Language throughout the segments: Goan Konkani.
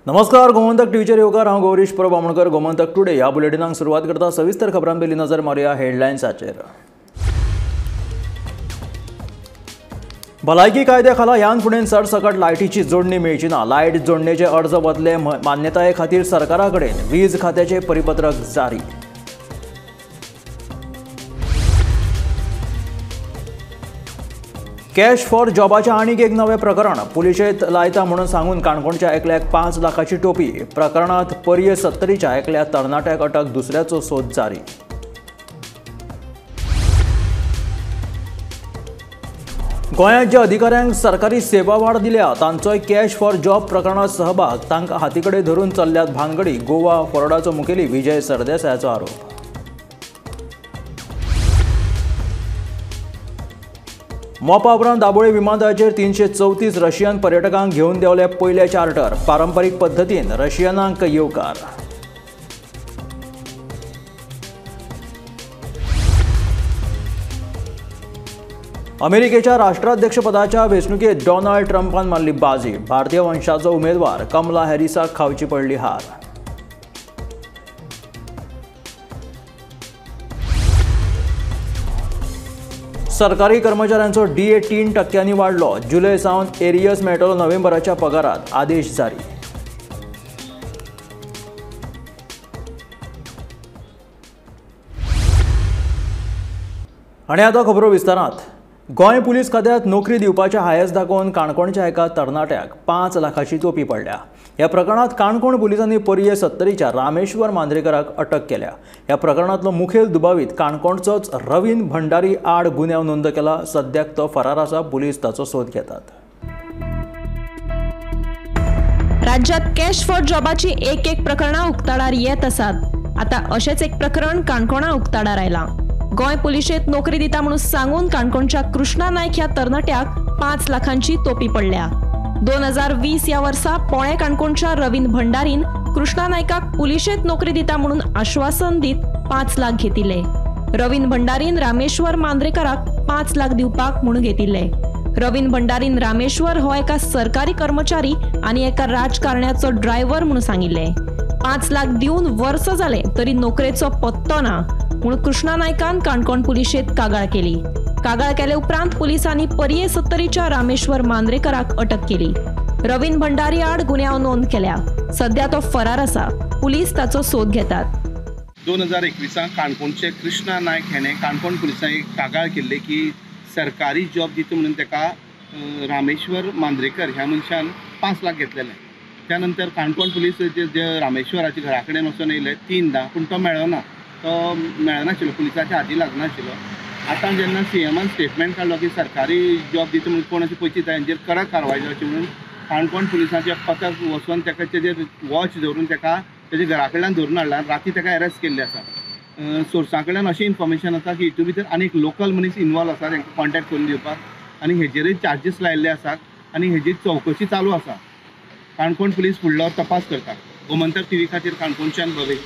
नमस्कार, गोमंतक टीव्हीचेर येवकार. हांव गौरीश परब आमोणकर. गोमंतक टुडे ह्या बुलेटिनाक सुरवात करता. सविस्तर खबरां पयलीं नजर मारुया हेडलायन्साचेर. भलायकी कायद्या खाला ह्यान फुडें सरसकट लायटीची जोडणी मेळची ना. लायट जोडणेचे अर्ज वतले मान्यताये खातीर सरकारा कडेन वीज खात्याचे परिपत्रक जारी. कॅश फॉर जॉबाच्या आनीक एक नवें प्रकरण. पुलिशेंत लायता म्हणून सांगून काणकोणच्या एकल्याक 5 लाखाची टोपी. प्रकरणांत पर्ये 70च्या एकल्या तरणाट्याक अटक, दुसऱ्याचो सोद जारी. गोंयांत ज्या अधिकाऱ्यांक सरकारी सेवा वाड दिल्या तांचोय कॅश फॉर जॉब प्रकरणांत सहभाग. तांकां हाती कडेन धरून चल्ल्यात भानगडी. गोवा फॉरवर्डाचो मुखेली विजय सरदेसायाचो आरोप. मोपा उपरांत दाबोळे विमानतळाचेर 334 रशियन पर्यटकांक घेवन देंवले पयले चार्टर. पारंपरीक पद्दतीन रशियनांक येवकार. अमेरिकेच्या राष्ट्राध्यक्षपदाच्या वेंचणुकेत डोनाल्ड ट्रंपान मारली बाजी. भारतीय वंशाचो उमेदवार कमला हॅरिसाक खावची पडली हार. सरकारी कर्मचाऱ्यांचो डीए 3% वाडलो. जुलय सावन एरियस मेळटलो नोव्हेंबराच्या पगारात. आदेश जारी. आनी आतां खबरो विस्तारांत. गोंय पुलीस खात्यांत नोकरी दिवपाचें हायस दाखोवन काणकोणच्या एका तरणाट्याक 5 लाखाची तोपी पडल्या. ह्या प्रकरणांत काणकोण पुलिसांनी पर्ये 70च्या रामेश्वर मांद्रेकराक अटक केल्या. ह्या प्रकरणांतलो मुखेल दुबावीत काणकोणचोच रवीन भंडारी आड गुन्यांव नोंद केला. सद्याक तो फरार आसा. पुलीस ताचो सोद घेतात. राज्यात कॅश फॉर जॉबाची एक एक प्रकरणां उक्ताडार येत आसात. आतां अशेंच एक प्रकरण काणकोणा उक्ताडार आयलां. गोंय पुलिशेंत नोकरी दिता म्हणून सांगून काणकोणच्या कृष्णा नायक ह्या तरणाट्याक 5 लाखांची तोपी पडल्या. 2020 ह्या वर्सा पोळे काणकोणच्या रवीन भंडारीन कृष्णा नायकाक पुलिशेंत नोकरी दिता म्हणून आश्वासन दीत 5 लाख घेतिल्ले. रवीन भंडारीन रामेश्वर मांद्रेकराक 5 लाख दिवपाक म्हणून घेतिल्ले. रवीन भंडारीन रामेश्वर हो एका सरकारी कर्मचारी आनी एका राजकारण्याचो ड्रायव्हर म्हणून सांगिल्ले. 5 लाख दिवन वर्स जाले तरी नोकरेचो पत्तो ना म्हूण कृष्णा नायकान काणकोण पुलिशेंत कागाळ केली. कागाळ केले उपरांत पुलिसांनी पर्ये 70च्या रामेश्वर मांद्रेकराक अटक केली. रवीन भंडारी आड गुन्यांव नोंद केल्या. सध्या तो फरार आसा. पुलीस ताचो सोद घेतात. 2021 काणकोणचे कृष्णा नायक हेणे काणकोण पुलिसांनी कागाळ केल्ली की सरकारी जॉब दिता म्हणून ताका रामेश्वर मांद्रेकर ह्या मनशान 5 लाख घेतलेले. त्या नंतर काणकोण पुलीस जे रामेश्वराच्या घरा कडेन वचून येयले 3दा, पूण तो मेळना, तो मेळनाशिल्लो, पुलिसाच्या हाती लागनाशिल्लो. आतां जेन्ना सीएमान स्टेटमेंट काडलो की सरकारी जॉब दिता म्हणून कोण अशें पयशे दिता हेंचेर कडक कारवाय जावची म्हणून काणकोण पुलिसांचें पथक वचून ताका तेजेर वॉच धरून ताका तेजे घरा कडल्यान धरून हाडला. राती ताका अरेस्ट केल्ले आसा. सोर्सां कडल्यान अशें इन्फॉर्मेशन आसा की हितून भितर आनी एक लोकल मनीस इनवॉल्व आसा, तांकां कॉन्टेक्ट करून दिवपाक आनी हेजेरय चार्जीस लायिल्ले आसात आनी हेजी चवकशी चालू आसा. काणकोण पुलीस फुडलो तपास करता. गोमंतक टीव्ही खातीर काणकोणच्यान भवेश.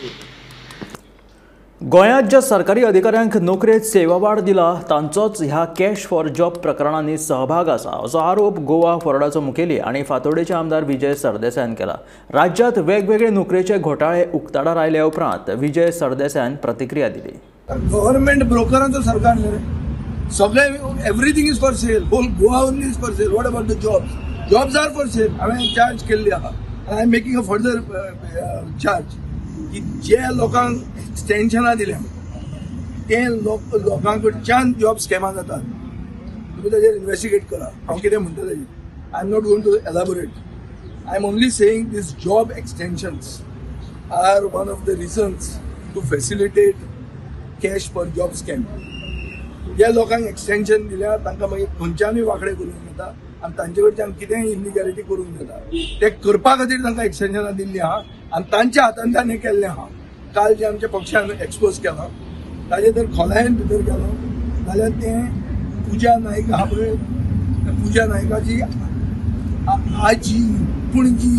गोंयांत ज्या सरकारी अधिकाऱ्यांक नोकरेंत सेवा वाड दिला तांचोच ह्या कॅश फॉर जॉब प्रकरणांनी सहभाग आसा असो आरोप गोवा फॉरवर्डाचो मुखेली आनी फातोर्डेचे आमदार विजय सरदेसायान केला. राज्यांत वेगवेगळे नोकरेचे घोटाळे उक्ताडार आयले उपरांत विजय सरदेसायान प्रतिक्रिया दिली. गव्हर्नमेंट ब्रोकरांचो सरकार न्ही, सगळे everything is for sale. Whole Goa only is for sale. What about the jobs? Jobs are for sale. हांवें चार्ज केल्ली आहा I am making a further charge की जे लोकांक एक्सटेन्शनां दिल्या ते लोकां कडच्यान जॉब स्कॅमां जातात. तुमी ताजेर इन्वेस्टिगेट करा. हांव कितें म्हणटा ताजेर I am not going to elaborate. I am only saying these job extensions are one of the reasons to facilitate cash for job scam. ज्या लोकांक एक्सटेन्शन दिल्या तांकां मागीर खंयच्यानूय वांकडे करूंक येता आनी तांचे कडच्यान कितेंय इलिगॅलिटी करूंक येता. ते करपा खातीर तांकां एक्सटेन्शनां दिल्लीं आहा आनी तांच्या हातांतल्यान हें केल्लें आहा. काल जें आमच्या पक्षान एक्सपोज केलां ताजें जर खोलायेन भितर गेलो जाल्यार तें पूजा नायक आहा पळय, पूजा नायकाची आजी पणजी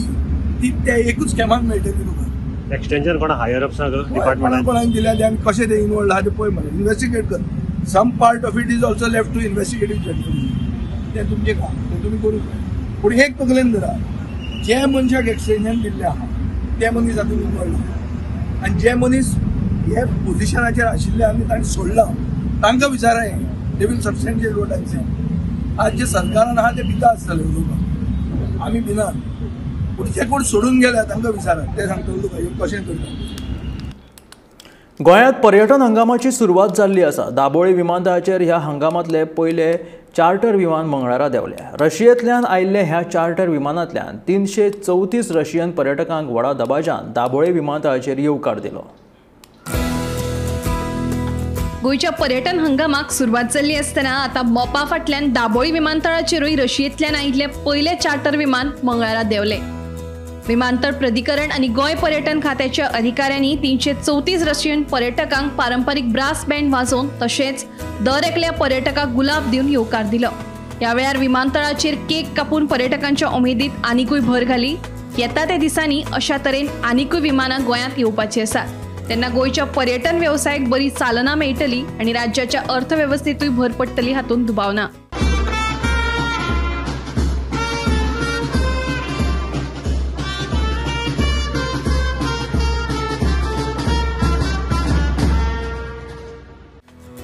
ती त्या एकूच स्कॅमान मेळटली तुका. एक्सटेन्शन कोणा हायर अप्सांक डिपार्टमेंटान कोणाक दिल्या ते आनी कशें ते इनवॉल्ड आहा तें पळय मरे, इन्वेस्टिगेट कर. Some part of it is also left to investigative journalism. तें तुमचें काम, तें तुमी करूंक जाय. पूण एक तकलेन धरा, जे मनशाक एक्सटेंशन दिल्लें आहा ते मनीस आतां उबारला आनी जे मनीस हे पोजिशनाचेर आशिल्ले आनी तांणी सोडलां तांकां विचाराय, they will substantiate what I am saying. आज जे सरकारान आहा ते भिता आसतले उलोवपाक, आमी भिनात, पूण जे कोण सोडून गेल्या तांकां विचारात, ते सांगतले तुका हे कशें करता. गोंयांत पर्यटन हंगामाची सुरवात जाल्ली आसा. दाबोळी विमानतळाचेर ह्या हंगामांतले पयले चार्टर विमान मंगळारा देंवले. रशियेंतल्यान आयिल्ले ह्या चार्टर विमानांतल्यान 334 रशियन पर्यटकांक व्हडा दबाज्यान दाबोळी विमानतळाचेर येवकार दिलो. गोंयच्या पर्यटन हंगामाक सुरवात जाल्ली आसतना आतां मोपा फाटल्यान दाबोळी विमानतळाचेरूय रशियेंतल्यान आयिल्लें पयलें चार्टर विमान मंगळारा देंवलें. विमानतळ प्राधिकरण आनी गोंय पर्यटन खात्याच्या अधिकाऱ्यांनी 334 रशियन पर्यटकांक पारंपरीक ब्रास बँड वाजोवन तशेंच दर एकल्या पर्यटकाक गुलाब दिवन येवकार दिलो. ह्या वेळार विमानतळाचेर केक कापून पर्यटकांच्या उमेदीत आनिकूय भर घाली. येता त्या दिसांनी अशा तरेन आनिकूय विमानां गोंयांत येवपाची आसात, तेन्ना गोंयच्या पर्यटन वेवसायाक बरी चालना मेळटली आनी राज्याच्या अर्थवेवस्थेतूय भर पडटली हातूंत दुबाव ना.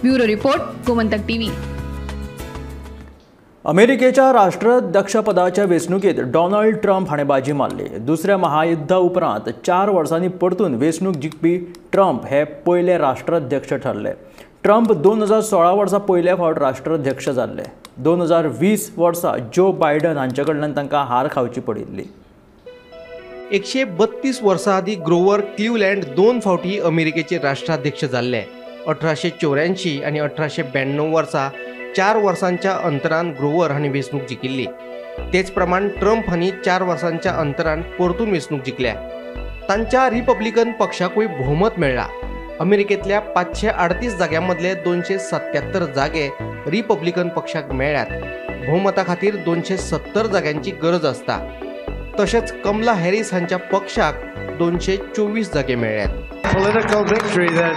Bureau report, Gomantak TV. अमेरिकेच्या राष्ट्राध्यक्षपदाच्या वेंचणुकेत डोनाल्ड ट्रम्प हाणें बाजी मारली. दुसऱ्या महायुद्धा उपरांत 4 वर्सांनी परतून वेंचणूक जिखपी ट्रम्प हे पयले राष्ट्राध्यक्ष ठरले. ट्रम्प 2016 वर्सा पयले फावट राष्ट्राध्यक्ष जाल्ले. 2020 वर्सा जो बायडन हांचे कडल्यान तांकां हार खावची पडिल्ली. 132 वर्सां आदीं ग्रोवर क्लिवलँड 2 फावटी अमेरिकेचे राष्ट्राध्यक्ष जाल्ले. 1884 आनी 1892 वर्सा 4 वर्सांच्या अंतरान ग्रोवर हांणी वेंचणूक जिखिल्ली. तेच प्रमाण ट्रम्प हांणी 4 वर्सांच्या अंतरान परतून वेंचणूक जिखल्या. तांच्या रिपब्लिकन पक्षाकूय भोवमत मेळ्ळा. अमेरिकेंतल्या 538 जाग्यां मदले 277 जागे रिपब्लिकन पक्षाक मेळ्ळ्यात. भोवमता खातीर 270 जाग्यांची गरज आसता. तशेंच कमला हॅरीस हांच्या पक्षाक 224 जागे मेळ्ळ्यात. Political victory that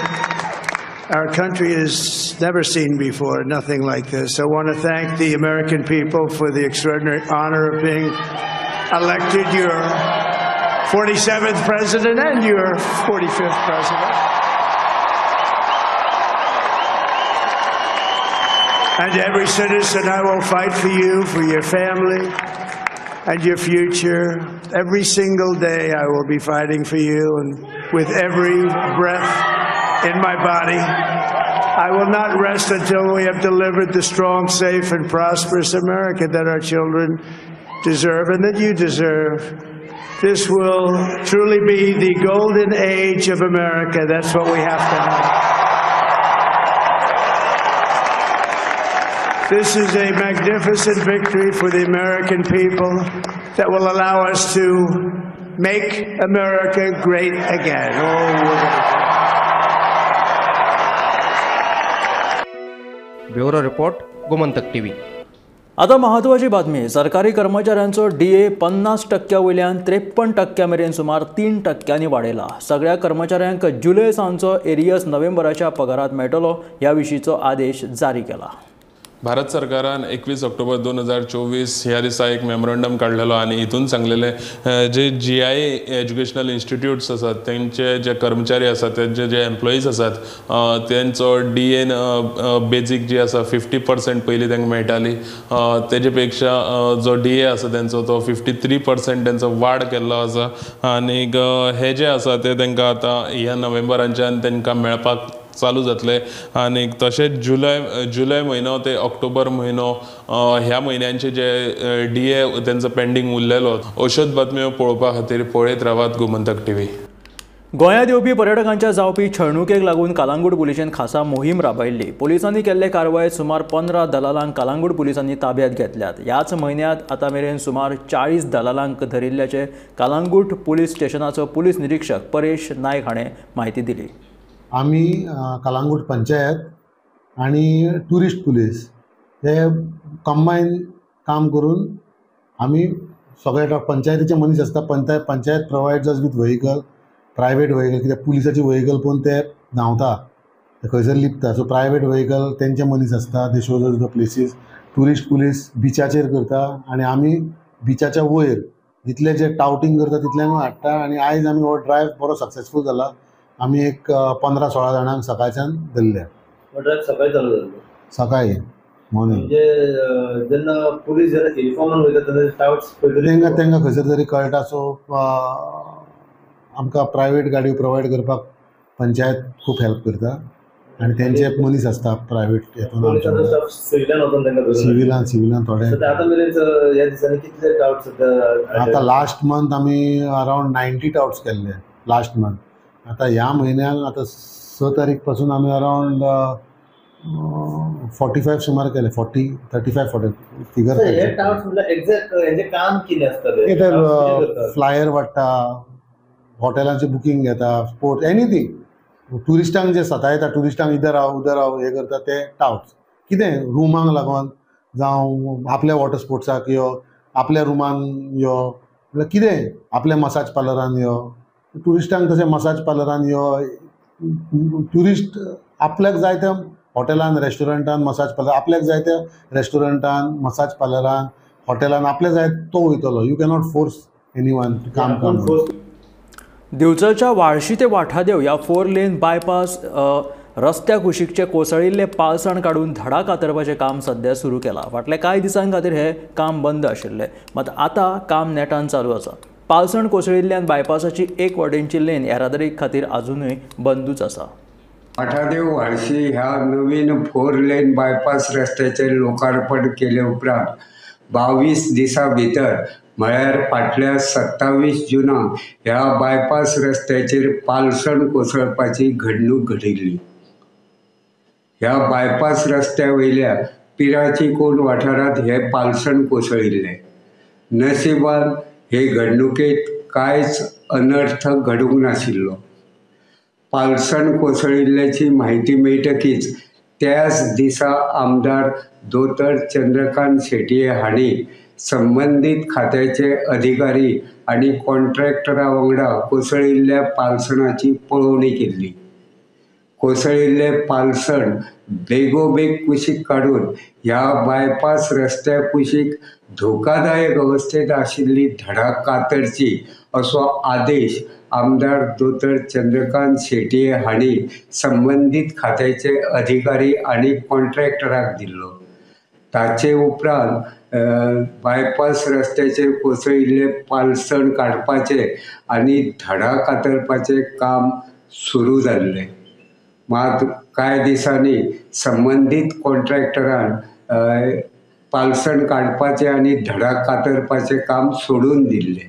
our country has never seen before, nothing like this. I want to thank the American people for the extraordinary honor of being elected your 47th president and your 45th president. And every citizen, I will fight for you, for your family, and your future. Every single day I will be fighting for you, and with every breath in my body, I will not rest until we have delivered the strong, safe, and prosperous America that our children deserve and that you deserve. This will truly be the golden age of America. That's what we have to have. This is a magnificent victory for the American people that will allow us to make America great again. Oh, bureau report, Gomantak TV. आता महत्वाची बातमी. सरकारी कर्मचाऱ्यांचो डीए 50% वयल्यान 53% मेरेन सुमार 3% वाडयला. सगळ्या कर्मचाऱ्यांक जुलय सांजचो एरियस नोव्हेंबराच्या पगारात मेळटलो ह्या विशींचो आदेश जारी केला. भारत सरकारान 21 ऑक्टोबर 2024 ह्या दिसा एक मेमोरंडम काडलेलो आनी हितून सांगलेलें जे GIA educational institutes आसात तेंचे जे कर्मचारी आसात तेंचे जे एम्प्लॉईज आसात तेंचो डीएन बेजीक जी आसा 50% पयलीं तांकां मेळटाली, तेजे पेक्षा जो डीए आसा तेंचो तो 53% तेंचो वाड केल्लो आसा आनीक हे जे आसा ते तांकां आतां ह्या नोव्हेंबराच्यान तांकां मेळपाक चालू जातले. आनीक तशेंच जुलय म्हयनो ते ऑक्टोबर म्हयनो ह्या म्हयन्यांचे जे डीए तेंचो पेंडींग उरलेलो. अश्योच बातम्यो पळोवपा खातीर पळयत रावात गोमंतक टीव्ही. गोंयांत येवपी पर्यटकांच्या जावपी छळणुकेक लागून कालांगूट पुलिशेन खासा मोहीम राबयल्ली. पोलिसांनी केल्ले कारवायेत सुमार 15 दलालांक कालांगूट पुलिसांनी ताब्यात घेतल्यात. ह्याच म्हयन्यांत आतां मेरेन सुमार 40 दलालांक धरिल्ल्याचें कालांगूट पुलीस स्टेशनाचो पुलीस निरीक्षक परेश नायक हाणें म्हायती दिली. आमी कालांगूट पंचायत आनी ट्युरिस्ट पुलीस हे कंबायन काम करून आमी सगळे पंचायतीचे मनीस आसता, panchayat provides us with vehicle, private vehicle, कित्याक पुलिसाचे व्हेकल पळोवन ते धांवता, ते खंयसर लिपता. सो प्रायवेट व्हेकल तेंचे मनीस आसता, they shows us the places. Tourist police बिचाचेर करता आनी आमी बिचाच्या वयर जितले जे टावटींग करता तितल्यांकूय हाडटा. आनी आयज आमी हो ड्रायव्ह बरो सक्सेसफूल जाला. आमी एक 15-16 जाणांक सकाळच्यान धरले. ड्रायव्ह सकाळी चालू जाल्लो? सकाळी मॉर्निंग. म्हणजे जेन्ना पुलीस जेन्ना युनिफॉर्मान वयता तेन्ना टावट्स तेंकां तेंकां खंयसर तरी कळटा. सो आमकां प्रायवेट गाडयो प्रोवायड करपाक पंचायत खूब हेल्प करता आनी तेंचे मनीस आसता प्रायवेट हेतून. सिविलान सिविलान थोडे. आतां मेरेन ह्या दिसांनी कितले टावट्स? आतां लास्ट मंथ आमी अरावंड 90 टावट्स केल्ले लास्ट मंथ. आतां ह्या म्हयन्याक आतां 6 तारीख पासून आमी अरावंड 45 सुमार केले. 40, 35, 40 फिगर. हे टावट्स म्हणल्यार एक्झॅक्ट हेंचें काम कितें आसता? ते फ्लायर वाडटा, हॉटेलांचे बुकींग घेता, स्पोर्ट्स एनीथींग. ट्युरिस्टांक जे सतायता, ट्युरिस्टांक इधर आओ उधर आओ हे करता ते टावट्स. कितें रुमांक लागून जावं आपल्या वॉटर स्पोर्ट्साक यो, आपल्या रुमान यो, म्हणल्यार कितें आपल्या मसाज पार्लरान यो. ट्युरिस्टांक तशें मसाज पार्लरान यो. ट्युरिस्ट आपल्याक जाय त्या हॉटेलान, रेस्टॉरंटान, मसाज पार्लर आपल्याक जाय त्या रेस्टॉरंटान, मसाज पार्लरान, हॉटेलान आपल्याक जाय तो वयतलो. You cannot force any one काम काम. दिवचलच्या वाळशी ते वाठादेव ह्या 4 लेन बायपास रस्त्या कुशीकचे कोसळिल्ले पालसण काडून धडा कातरपाचें काम सध्या सुरू केलां. फाटल्या कांय दिसां खातीर हें काम बंद आशिल्लें, मात आतां काम नेटान चालू आसा. पालसण कोसळिल्ल्यान बायपासाची एक वटेनची लेन येरादारी खातीर आजुनूय बंदूच आसा. वाठादेव वाळशी ह्या नवीन 4 लेन बायपास रस्त्याचें लोकार्पण केले उपरांत 22 दिसां भितर म्हळ्यार फाटल्या 27 जुनाक ह्या बायपास रस्त्याचेर पालसण कोसळपाची घडणूक घडिल्ली. ह्या बायपास रस्त्या वयल्या पिराची कोण वाठारांत हे पालसण कोसळिल्लें. नशिबान हे घडणुकेंत कांयच अनर्थ घडूंक नाशिल्लो. पालसण कोसळिल्ल्याची म्हायती मेळटकीच त्याच दिसा आमदार दोतोर चंद्रकांत शेटये हांणी संबंदीत खात्याचे अधिकारी आनी कॉन्ट्रॅक्टरा वांगडा कोसळिल्ल्या पालसणाची पळोवणी केल्ली. कोसळिल्लें पालसण बेगोबेग कुशीक काडून ह्या बायपास रस्त्या कुशीक धोकादायक अवस्थेंत आशिल्ली धडा कातरची असो आदेश आमदार दोतोर चंद्रकांत शेटये हांणी संबंदीत खात्याचे अधिकारी आनी कॉन्ट्रॅक्टराक दिल्लो. ताचे उपरांत बायपास रस्त्याचेर कोसळिल्लें पालसण काडपाचें आनी धडा कातरपाचें काम सुरू जाल्लें. मात कांय दिसांनी संबंदीत कॉन्ट्रॅक्टरान पालसण काडपाचें आनी धडा कातरपाचें काम सोडून दिल्लें.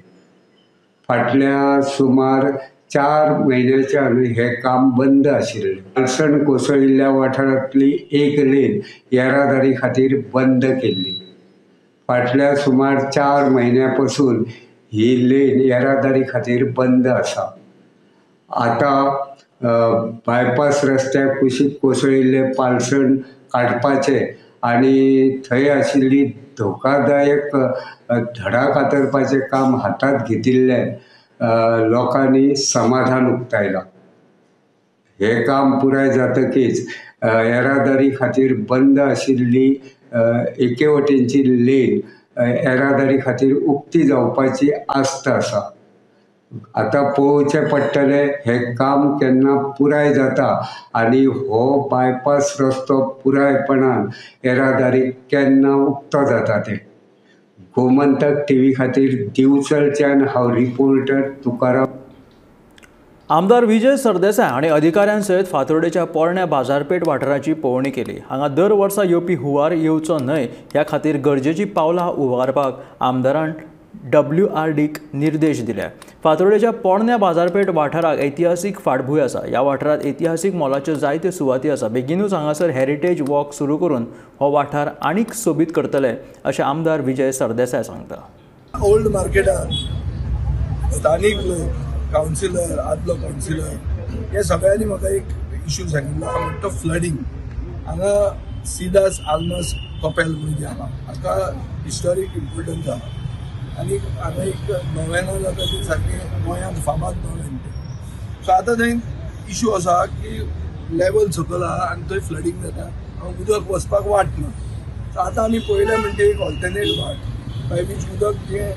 फाटल्या सुमार 4 म्हयन्याच्यान हें काम बंद आशिल्लें. पालसण कोसळिल्ल्या वाठारांतली एक लेन येरादारी खातीर बंद केल्ली. फाटल्या सुमार 4 म्हयन्यां पसून ही लेन येरादारी खातीर बंद आसा. आतां बायपास रस्त्या कुशीक कोसळिल्लें पालसण काडपाचें आनी थंय आशिल्ली धोकादायक धडा कातरपाचें काम हातांत घेतिल्ल्यान लोकांनी समाधान उक्तायलां. हें काम पुराय जातकीच येरादारी खातीर बंद आशिल्ली एके वटेनची लेन येरादारी खातीर उक्ती जावपाची आस्त आसा. आतां पळोवचें पडटलें हें काम केन्ना पुराय जाता आनी हो बायपास रस्तो पुरायपणान येरादारी केन्ना उक्तो जाता तें. गोमंतक टीव्ही खातीर दिवचलच्यान हांव रिपोर्टर तुकाराम. आमदार विजय सरदेसाय हांणी अधिकाऱ्यां सयत फातोर्डेच्या पोरण्या बाजारपेठ वाठाराची पळोवणी केली. हांगा दर वर्सा येवपी हुंवार येवचो न्हय ह्या खातीर गरजेचीं पावलां उबारपाक आमदारान WRDक निर्देश दिले. फातोर्डेच्या पोरण्या बाजारपेठ वाठाराक ऐतिहासीक फाटभूंय आसा. ह्या वाठारांत ऐतिहासीक मोलाच्यो जायत्यो सुवाती आसा. बेगीनूच हांगासर हेरिटेज वॉक सुरू करून हो वाठार आनीक सोबीत करतले अशें आमदार विजय सरदेसाय सांगता. ओल्ड मार्केटात स्थानीक लोक, कावन्सिलर, आदलो कावन्सिलर, हे सगळ्यांनी म्हाका एक इशू सांगिल्लो आहा म्हणटा तो फ्लडींग. हांगा सिदास आल्मस कपेल म्हणून जें आहा हाका हिस्टॉरीक इम्पोर्टन्स आहा आनी हांगा एक नोवेना जाता ती सारकें गोंयांत फामाद नोवेन तें. सो आतां थंय इशू आसा की लेवल सकयल आहा आनी थंय फ्लडींग जाता, उदक वचपाक वाट ना. सो आतां आमी पळयलें म्हणजे एक ऑल्टरनेट वाट बाय वीच उदक जें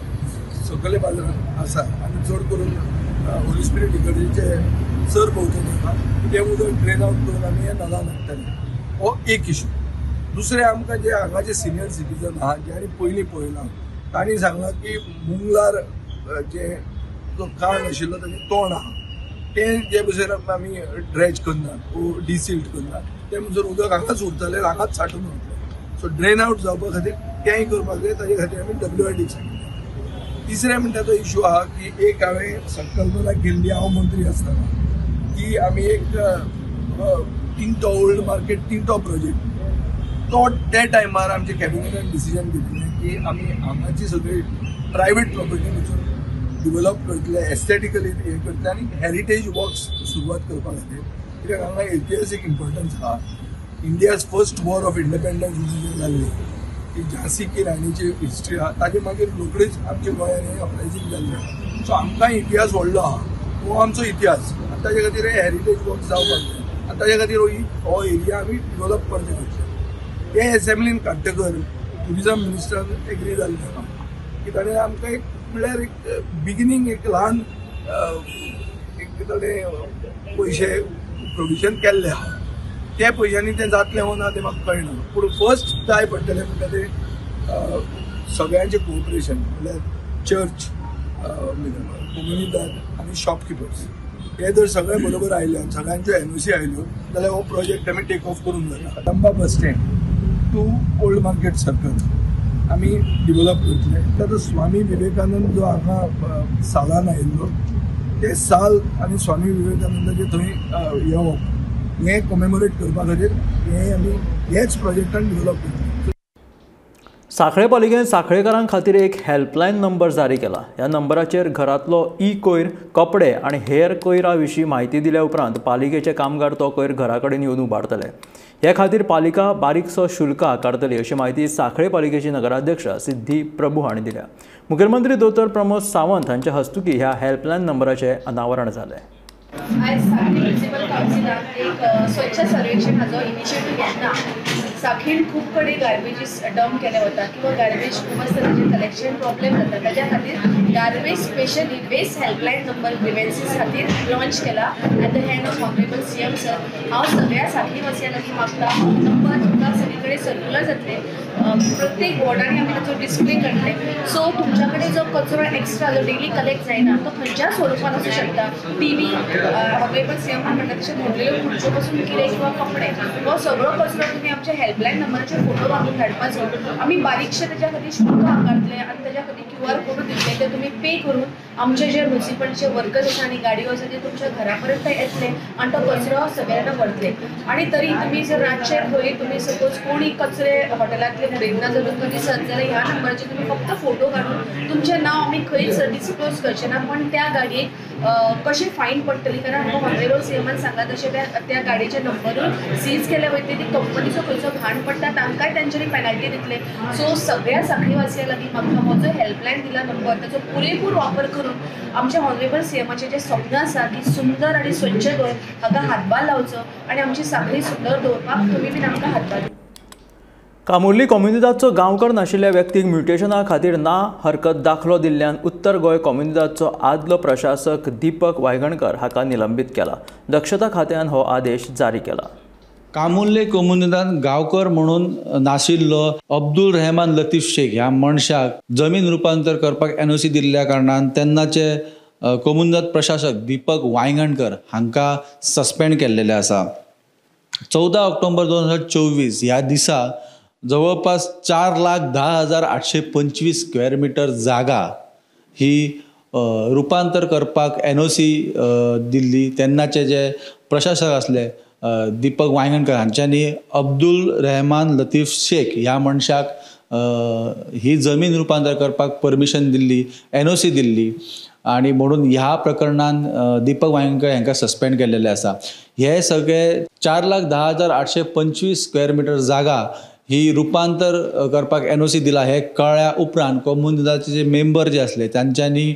सकले बाजारांत आसा आनी चड करून होली स्पिरिट इगर्जेचे सरभोंवतणी आसा तें उदक ड्रेन आवट करून आमी हे नगान हाडटले. हो एक इशू. दुसरें आमकां जे हांगाचे सिनियर सिटीजन आहा जे पयलीं पळयलां तांणी सांगलां की मुंगलार जे जो कान आशिल्लो ताजें तोंड आहा तें जे भशेन आमी ड्रेज करनात वो डिसिल्ट करनात तें म्हणसर उदक हांगाच उरतलें, हांगाच साठून उरतलें. सो ड्रेन आवट जावपा खातीर तेंय करपाक जाय, ताजे खातीर आमी WID सांगिल्लें. तिसरें म्हणटा तो इशू आहा की एक हांवें संकल्पना केल्ली हांव मंत्री आसतना की आमी एक Tinto old market Tinto project तो त्या टायमार आमच्या कॅबिनेटान डिसिजन घेतिल्लें की आमी हांगाची सगळी प्रायवेट प्रॉपर्टी वचून डिवेलप करतले, एस्थेटिकली हें करतले आनी हेरिटेज वॉक्स सुरवात करपा खातीर, कित्याक हांगा इतिहासीक इम्पॉर्टन्स आहा. India's first war of independence जी जाल्ली ती झांसी की राणीची हिस्ट्री आहा, ताजे मागीर रोखडीच आमच्या गोंयांत हें अपरायझींग जाल्लें. सो आमकां इतिहास व्हडलो आहा, हो आमचो इतिहास आनी ताजे खातीर हे हेरिटेज वॉक्स जावपाक जाय आनी ताजे खातीर हो एरिया आमी डिवेलप करचे पडटले. ते एसेंब्लीन काडटकर ट्युरिजम मिनिस्टरान एग्री जाल्लें आहा की ताणें आमकां एक म्हणल्यार एक बिगिनींग एक ल्हान एक ताणें पयशे प्रोविजन केल्ले आहा, त्या पयशांनी तें जातलें वो ना तें म्हाका कळना, पूण फर्स्ट जाय पडटलें म्हणटा तें सगळ्यांचें कोऑपरेशन म्हणल्यार चर्च, कोमुनिदाद आनी शॉपकिपर्स हे जर सगळे बरोबर आयले आनी सगळ्यांच्यो NOC आयल्यो जाल्यार हो प्रोजेक्ट आमी टेक ऑफ करूंक जाता. Kadamba bus stand to old market circle आमी डिवेलप करतले. आतां स्वामी विवेकानंद जो हांगा सालान आयिल्लो ते साल आनी स्वामी विवेकानंदाचे थंय येवप हें कॉमेमोरेट करपा खातीर हें आमी हेच प्रोजेक्टान डिवेलप करतले. सांखळे पालिकेन सांखळेकारां खातीर एक हेल्पलायन नंबर जारी केला. ह्या नंबराचेर घरांतलो ई कोयर, कपडे आनी हेर कोयरा विशीं म्हायती दिल्या उपरांत पालिकेचे कामगार तो कोयर घरा कडेन येवन उबारतले. हे खातीर पालिका बारीकसो शुल्क आकारतली अशी म्हायती सांखळे पालिकेची नगराध्यक्ष सिद्धी प्रभू हांणी दिल्या. मुखेलमंत्री दोतोर प्रमोद सावंत हांच्या हस्तुकी ह्या हेल्पलायन नंबराचें अनावरण जालें. आयज सांखळी म्युनिसिपल कावन्सिलान एक स्वच्छ सर्वेक्षण हाचो इनिशिएटीव घेतला. सांखळीन खूब कडेन गार्बेजीस डंप केले वता किंवा गार्बेज खूब आसता ताजें कलेक्शन प्रॉब्लेम जाता, ताज्या खातीर garbage specially waste helpline number grievances खातीर लॉन्च केला at the hand of honourable CM sir. हांव सगळ्या सांखळी वासियां लागीं मागता हो नंबर तुमकां सगळे कडेन सर्क्युलर जातले, प्रत्येक वॉर्डांनी आमी ताचो डिस्प्ले करतले. सो तुमच्या कडेन जो कचरो एक्स्ट्रा जो डेली कलेक्ट जायना तो खंयच्या स्वरुपान आसूं शकता, टीव्ही ऑनरेबल CM म्हणटा तशें मोडलेल्यो खुर्च्यो पसून कितें किंवा कपडे, हो सगळो कचरो तुमी आमच्या हेल्पलायन नंबराचेर फोटो मागून धाडपाचो. आमी बारीकशे ताच्या खातीर शुल्क आकारतले आनी ताच्या खातीर QR code दितले, ते तुमी पे करून आमचे जे म्युनिसिपलचे वर्कर्स आसा आनी गाडयो आसा ते तुमच्या घरा पर्यंत येतले आनी तो कचरो सगळ्यांना व्हरतले. आनी तरी तुमी जर रातचे खंय तुमी सपोज कोणी कचरे हॉटेलांतले उडयतना जर तुमकां दिसत जाल्यार ह्या नंबराचेर तुमी फक्त फोटो काडून तुमचें नांव आमी खंयच डिस्क्लोज करचें ना, पण त्या गाडयेक कशी फायन पडटली, कारण आमकां ऑनरेबल CMन सांगला तशें त्या गाडयेचे नंबरूय सीज केले वयतले, ती कंपनीचो खंयचो घाण पडटा तांकांय तांच्यांनी पेनल्टी दितले. सो सगळ्या सांखळी वासियां लागीं म्हाका हो जो हेल्पलायन दिला नंबर ताचो पुरेपूर वापर करून आमच्या ऑनरेबल CMाचें जें स्वप्न आसा की सुंदर आनी स्वच्छ गोंय हाका हातभार लावचो आनी आमची सांखळी सुंदर दवरपाक तुमी बीन आमकां हातभार. कामुर्ली कोमुनिदादचो गांवकर नाशिल्ल्या व्यक्तीक म्युटेशना खातीर ना हरकत दाखलो दिल्ल्यान उत्तर गोंय कोमुनिदादचो आदलो प्रशासक दीपक वायगणकर हाका निलंबीत केला. दक्षता खात्यान हो आदेश जारी केला. कामुर्ले कोमुनिदाद गांवकर म्हणून नाशिल्लो अब्दुल रहमान लतीफ शेख ह्या मनशाक जमीन रुपांतर करपाक NOC दिल्ल्या कारणान तेन्नाचे कोमुनिदाद प्रशासक दीपक वायगणकर हांकां सस्पेंड केल्लेले आसा. 14 ऑक्टोबर 2024 ह्या दिसा जवळपास 4,10,825 स्क्वेअर मिटर जागा ही रुपांतर करपाक NOC दिल्ली. तेन्नाचे जे प्रशासक आसले दीपक वायगणकर हांच्यांनी अब्दुल रहमान लतीफ शेख ह्या मनशाक ही जमीन रुपांतर करपाक परमिशन दिल्ली, NOC दिल्ली आनी म्हणून ह्या प्रकरणान दीपक वायगणकर हांकां सस्पेंड केल्लेले आसा. हे सगळे 4,10,825 स्क्वेअर मिटर जागा ही रुपांतर करपाक NOC दिला हे कळ्ळ्या उपरांत कोमुनिदादचे जे मेंबर जे आसले तांच्यांनी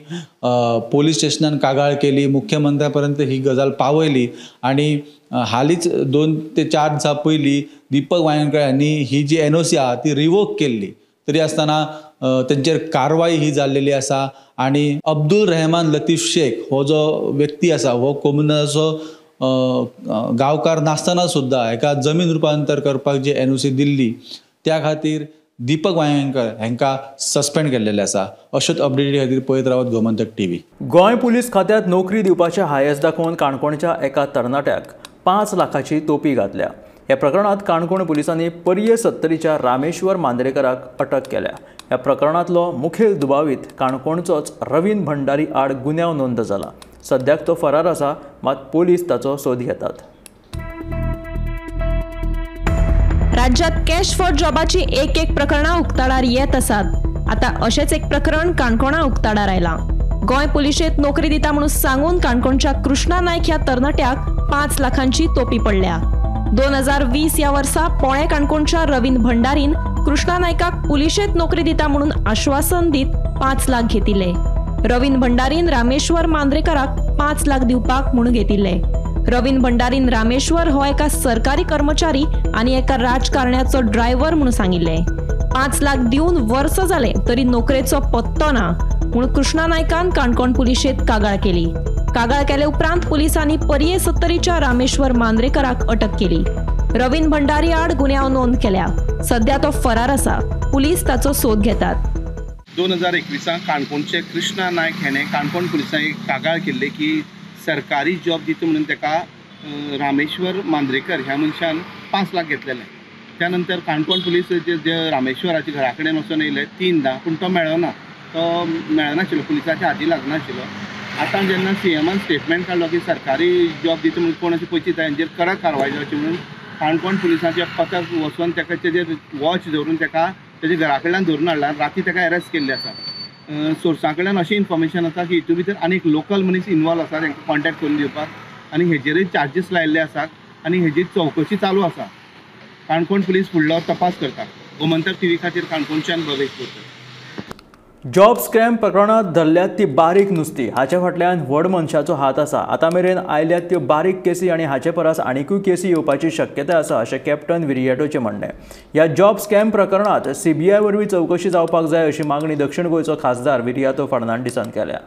पोलीस स्टेशनान कागाळ केली, मुख्यमंत्र्या पर्यंत ही गजाल पावयली आनी हालींच 2 ते 4 दिसां पयलीं दीपक वायगणकर हांणी ही जी NOC आहा ती रिवोक केल्ली. तरी आसतना तेंचेर कारवाय ही जाल्लेली आसा आनी अब्दुल रहमान लतीफ शेख हो जो व्यक्ती आसा हो कोमुनिदादाचो गांवकार नासतना सुद्दां हेका जमीन रुपांतर करपाक जी एनओसी दिल्ली त्या खातीर दीपक वायंगणकर हांकां सस्पेंड केल्लेले आसा. अश्योच अपडेटी खातीर पळयत रावत गोमंतक टीव्ही. गोंय पुलीस खात्यांत नोकरी दिवपाचे हायस दाखोवन काणकोणच्या एका तरणाट्याक 5 लाखाची तोपी घातल्या. ह्या प्रकरणांत काणकोण पुलिसांनी पर्ये सत्तरीच्या रामेश्वर मांद्रेकराक अटक केल्या. ह्या प्रकरणांतलो मुखेल दुबावीत काणकोणचोच रवीन भंडारी आड गुन्यांव नोंद जाला. सद्याक तो फरार आसा, मात पोलीस ताचो सोद घेतात. राज्यात कॅश फॉर जॉबाची एक एक प्रकरणां उक्ताडार येत आसात. आतां अशेंच एक प्रकरण काणकोणा उक्ताडार आयलां. गोंय पुलिशेंत नोकरी दिता म्हणून सांगून काणकोणच्या कृष्णा नायक ह्या तरणाट्याक 5 लाखांची तोपी पडल्या. 2020 ह्या वर्सा पोळे काणकोणच्या रवीन भंडारीन कृष्णा नायकाक पुलिशेंत नोकरी दिता म्हणून आश्वासन दीत 5 लाख घेतिल्ले. रवीन भंडारीन रामेश्वर मांद्रेकराक 5 लाख दिवपाक म्हणून घेतिल्ले. रवीन भंडारीन रामेश्वर हो एका सरकारी कर्मचारी आनी एका राजकारण्याचो ड्रायव्हर म्हणून सांगिल्ले. 5 लाख दिवन वर्स जाले तरी नोकरेचो पत्तो ना म्हूण कृष्णा नायकान काणकोण पुलिशेंत कागाळ केली. कागाळ केले उपरांत पुलिसांनी पर्ये सत्तरीच्या रामेश्वर मांद्रेकराक अटक केली. रवीन भंडारी आड गुन्यांव नोंद केल्या. सध्या तो फरार आसा. पुलीस ताचो सोद घेतात. 2021 काणकोणचे कृष्णा नायक हेणे काणकोण पुलिसांनी कागाळ केल्ली की सरकारी जॉब दिता म्हणून ताका रामेश्वर मांद्रेकर ह्या मनशान 5 लाख घेतलेले. त्या नंतर काणकोण पुलीस जे रामेश्वराच्या घरा कडेन वचून येयले 3दा, पूण तो मेळना, तो मेळनाशिल्लो, पुलिसाच्या हाती लागनाशिल्लो. आतां जेन्ना सीएमान स्टेटमेंट काडलो की सरकारी जॉब दिता म्हणून कोण अशें पयशे दिता हेंचेर कडक कारवाय जावची म्हणून काणकोण पुलिसांचें पथक वचून ताका तेजेर वॉच धरून ताका तेजे घरा कडल्यान धरून हाडला. राती ताका अरेस्ट केल्ले आसा. सोर्सां कडल्यान अशें इन्फॉर्मेशन आसा की हितून भितर आनी एक लोकल मनीस इनवॉल्व आसा, तांकां कॉन्टेक्ट करून दिवपाक आनी हेजेरय चार्जीस लायिल्ले आसात आनी हेजी चवकशी चालू आसा. काणकोण पुलीस फुडलो तपास करता. गोमंतक टीव्ही खातीर काणकोणच्यान भवेश बोरकर. जॉब स्कॅम प्रकरणांत धरल्यात ती बारीक नुस्ती, हाचे फाटल्यान व्हड मनशाचो हात आसा. आतां मेरेन आयल्यात त्यो बारीक केसी आनी हाचे परस आनिकूय केसी येवपाची शक्यताय आसा अशें कॅप्टन विरियाटोचें म्हणणें. ह्या जॉब स्कॅम प्रकरणांत सीबीआय वरवीं चवकशी जावपाक जाय अशी मागणी दक्षिण गोंयचो खासदार विरियातो फर्नांडीसान केल्या.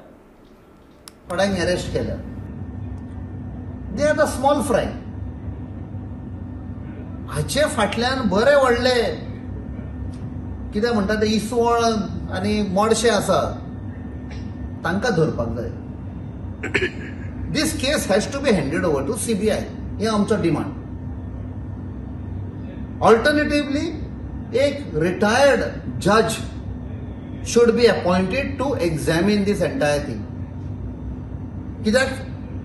कोणाक अरेस्ट केल्या, they are the small fry. हाचे फाटल्यान बरे व्हडले कितें म्हणटा ते इसवण आनी मोडशे आसा, तांकां धरपाक जाय. This case has to be handed over to CBI, हें आमचो डिमांड. ऑल्टरनेटिवली एक रिटायर्ड जज should be appointed to examine this entire thing. कित्याक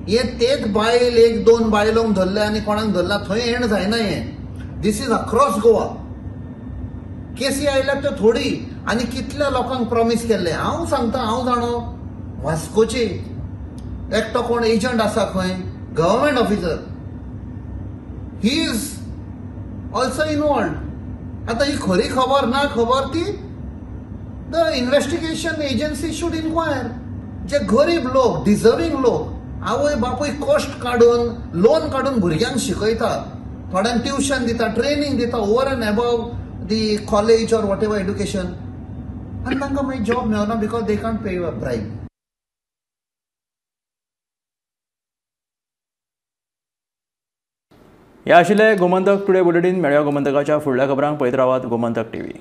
हें तेच बायल एक दोन बायलोंक धरले आनी कोणाक धरला थंय एंड जायना हें. This is across Goa. केसी आयल्यात त्यो थोडी आनी कितल्या लोकांक प्रॉमीस केल्लें. हांव सांगता, हांव जाणो वास्कोची एकटो कोण एजंट आसा खंय, government officer, he is also involved. आतां ही खरी खबर ना खबर ती the investigation agency should inquire. जे गरीब लोक, डिजर्वींग लोक, आवय बापूय कश्ट काडून लोन काडून भुरग्यांक शिकयता, थोड्यांक ट्युशन दिता, ट्रेनींग दिता over and above the college or whatever education, आनी तांकां मागीर जॉब मेळना because they can't pay a bribe. हे आशिल्ले गोमंतक टुडे बुलेटीन. मेळया गोमंतकाच्या फुडल्या खबरांक. पळयत रावात गोमंतक टीव्ही.